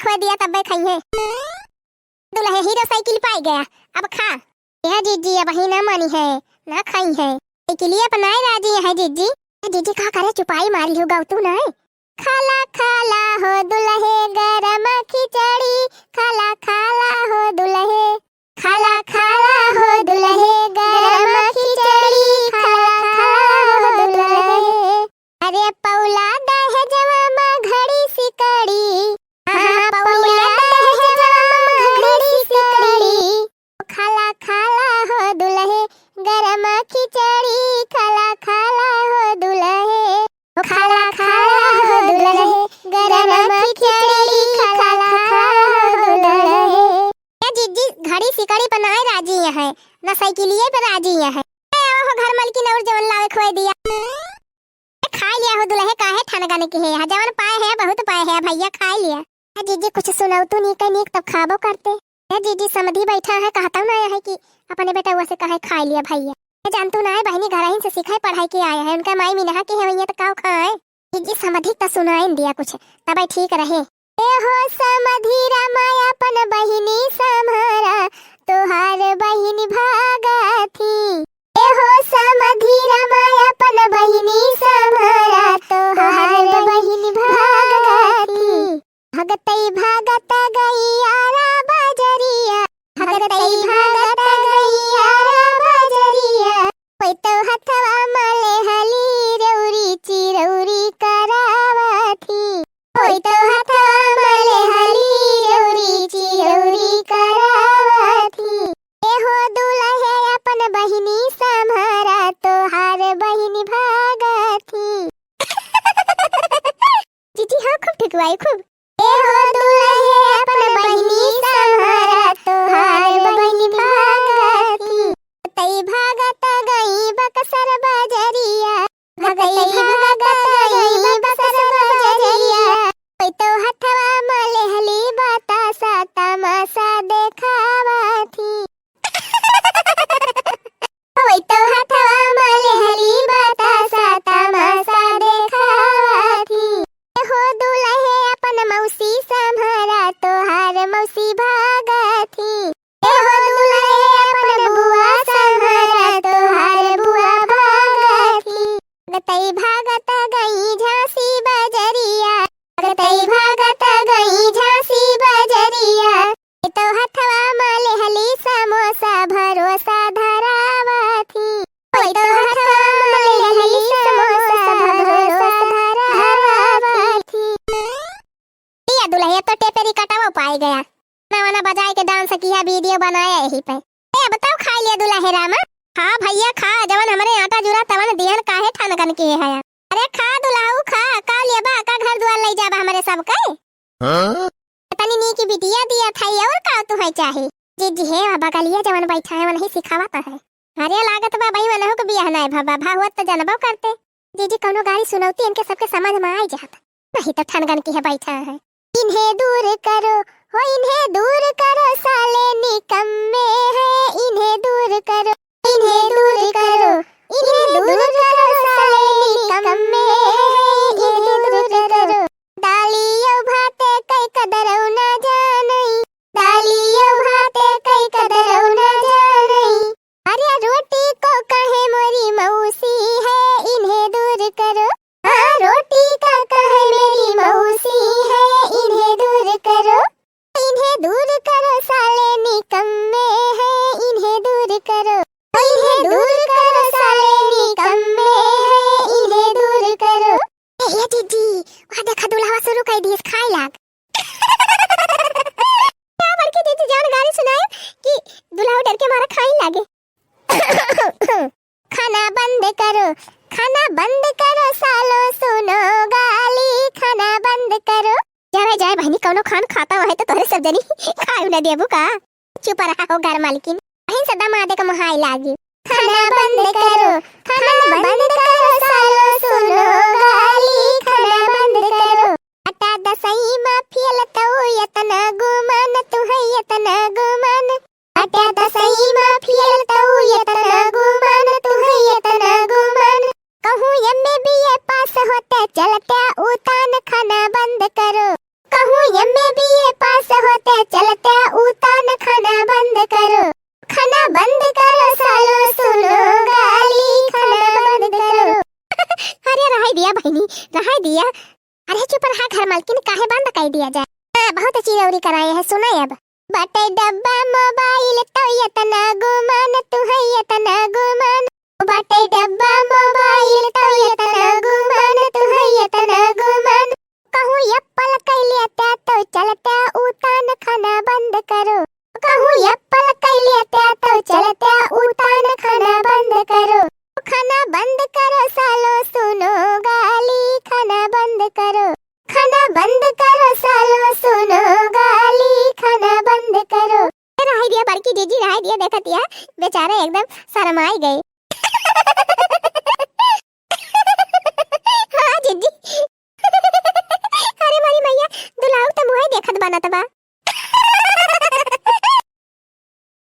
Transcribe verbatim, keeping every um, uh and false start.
खोए दिया तब्बे खइहे। दुलहे हीरो साइकिल पाई गया, अब खा। यह जीजी अबहीं ना मानी है, ना खाई है। साइकिलिया पर नाय राजी है जीजी। ए जीजी का करे चुपाई मारी हो गौ तू नाय। खाला खाला हो दुलहे गरम खिचड़ी, खाला खाला हो दुलहे। खाला खाला हो दुलहे गरम खिचड़ी, खाला खाला हो दुलहे। अरे पौला दहेजवा मा घड़ी सिकड़ी, हाँ, पौला दहेजवा मा घड़ी सिकड़ी। खाला खाला हो दुलहे गरम खिचड़ी, खाला खाला हो दुलहे। खाला खाला हो दुलहे गरम खिचड़ी, खाला खाला हो दुलहे। ए जीजी, घड़ी सिकड़ी पर नाय राजी है, ना साइकिलिये पर राजी है। ए, आओ हो घर मालकिन और जवन लावे खोए दिया। ए, खाई लिया हो दुलहे, काहे ठनगन के है, जवन पाए है बहुत पाए है भैया, खाई लिया। ए जीजी, कुछ सुनौतू नीक नीक तब खाबो करते। ए जीजी, समधी बैठा है, कहतौ ना है कि अपने बेटवा से कहे खाई लिया भैया। ए जानतू ना है बहिनी, घरहिन से सीखे पढ़ाई के आए है, उनका माई मिनहा के है, वहीं तो काव खाए। जीजी, समधी त सुनाइन दिया कुछ, तबै ठीक रहे। ए हो समधी रामा, अपन बहिनी सम्हारा, तोहार बहिनी भागथी। ए हो समधी रामा, अपन बहिनी सम्हारा, तोहार बहिनी भागथी। भगतई भागत गइया रा बजरिया, भगतई भागत गइया रा बजरिया। ओइ तो हथवा मा लेहली रौरी चिरौरी करावथी। ओइ तो हथवा मा लेहली रौरी चिरौरी करावथी। ए हो दुलहे अपन बहिनी सम्हारा, तोहार बहिनी भागथी। जीजी हाँ, खूब ठुकवाई, खूब। ए हो दुलहे अपन बहिनी सम्हारा, तोहार बहिनी भागथी। तई भागत गई बक्सर बजरिया, भगतई भागत गई बक्सर बजरिया। ओइ तो हथवा मा लेहली बतासा, तमासा देखावथी। ओइ तो हथवा मा लेहली बतासा, तमासा देखावथी। ए हो दुलहे अपन मौसी सम्हारा, तोहार मौसी भागथी। ए हो दुलहे अपन बुआ सम्हारा, तोहार बुआ भागथी। भगतई भागत गई झांसी बजरिया, भगतई भागत गई झांसी बजरिया। ओइ तो हथवा मा लेहली समोसा, भरोसा धरावथी। ओइ तो हथवा मा लेहली समोसा, भरोसा धरावथी। या दुलहे तो टेपेरी कटावा पाए गया। गाना वाना बजाए के डांस किया, वीडियो बनाया यही पे। ए, बताओ, खाई लिया दुलहे रामा? हाँ भैया, खा, जवन हमरे आटा जुरा तवन दिहन, काहे ठनगन के है? अरे खा दुलहू खा, का लेबा, का घर दुआर लई जाबा हमरे सबके? हाँ? तनी नीक बिटिया दिया था, और का तू है चाही? जीजी हे, वह बगलिया जवन बैठा है, वनही सिखावत है। अरे लागत बा भाई, वनहु के बियाह नाय भबा, भा हुआ त जनबो करते। जीजी कौनो गारी सुनौती, इनके सबके समझ में आई जात। नहीं तो ठनगन की है बैठा है। इन्हें दूर करो, हो इन्हें दूर करो, साले निकम्मे हैं, इन्हें दूर करो, इन्हें दूर करो, इन्हें दूर करो, साले निकम्मे हैं, इन्हें दूर करो। दालियो भाते कई कदरौ ना जानई, दालियो भाते कई कदरौ ना जानई। अरे रोटी को कहे मोरी मौसी है, इन्हें दूर करो। हाँ, रोटी का कहे मेरी मौसी है, इन्हें दूर करो। इन्हें दूर करो, साले निकम्मे हैं, इन्हें दूर करो। इन्हें दूर करो, साले निकम्मे हैं, इन्हें दूर करो। ए, ए जीजी, वहाँ देखा दुलहवा शुरू कर दिहिस खाए लाग। का बड़की जीजी जवन गारी सुनाए कि दुलहवा डर के मारा खाए लागे। खाना बंद करो, खाना बंद करो, सालो सुनो गाली, खाना बंद करो। जाए जाए बहिनी, कौनो खान खाता है तो तोहरे सब जनी खाए न देबू का? चुप रहा हो घर मालकिन, बहिन से दमादे का मुहाई लागी। खाना बंद करो, खाना बंद करो, सालो सुनो गाली, खाना बंद करो। अटा दसई मा फेल तौ यतना गुमान, तुहै यतना गुमान। अटा दसई मा फेल तौ यतना गुमान, तुहै यतना गुमान। कहूँ एम ए बी ए पास होते चलते उतान, खाना बंद करो। कहूँ एम ए बी ए बहुत चिरौरी कराए है, सुना अब। बाटे डब्बा मोबाइल तो यतना गुमान, तू है यतना गुमान। बाटे डब्बा मोबाइल तो यतना गुमान, तू है यतना गुमान। कहूँ एप्पल कइले त्या तो चलत्या उतान, खाना बंद करो। कहूँ एप्पल कइले त्या तो चलत्या उतान, खाना बंद करो। खाना बंद करो सालो, सुनो गाली, खाना बंद करो। खाना बंद करो सालो, सुनो गाली, खाना बंद करो। रहाई दिया बड़की जीजी, रहाई दिया, देखतिया बेचारे एकदम शरमाई गए। हाँ जीजी। अरे मोरी मैया, दुलाऊ त मुँहे देखत बनत बा।